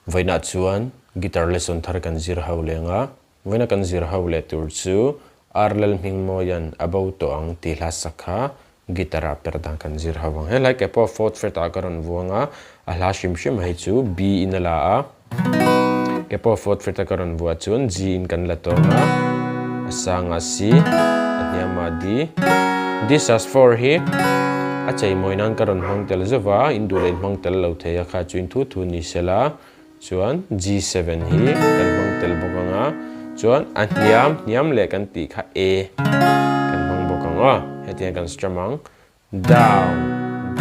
Vawiinah chuan guitar lesson thar kan zir ho leng a, vawiina kan zir ho leh tur chu Ar Lalhmingmawia'n a bo tawh ang tih hla sak kha guitar ah per dan kan zir ho ang. Helai ke pawh fourth fret ah ka rawn vuang a, a hla hrim hrim hei chu B in a la a, ke pawh fourth fret a ka rawn vuah chuan G in kan la tawng a, a sangah C, a hniamah D. D sus 4 hi a cheimawi nan ka rawn hmang tel zeuh va, in duh leh in hmang tel lo thei a kha chu in thu thu ni sela chuan G7 hi kan hmang tel bawk ang a, chuan a hniam hniam leh kan tih kha A kan hmang bawk ang aw, hetiang kan strum ang. Down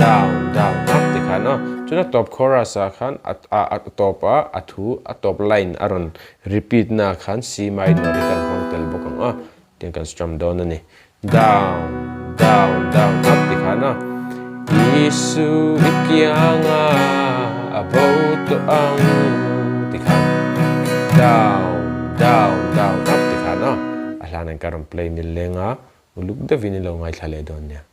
down down up ti khan aw, chuan a tawp chorus ah khan a a tawp a a thu a tawp line a rawn repeat na khan C minor hi kan hmang tel bawk ang aw, tiang kan strum dawn a ni. Down down down up ti khan aw, Isu i kianga a bo tawh ang ti khan down down down up ti khan aw, a hlan an ka rawn play nil leng a, uluk deuhin i lo ngaithla leh dawn nia.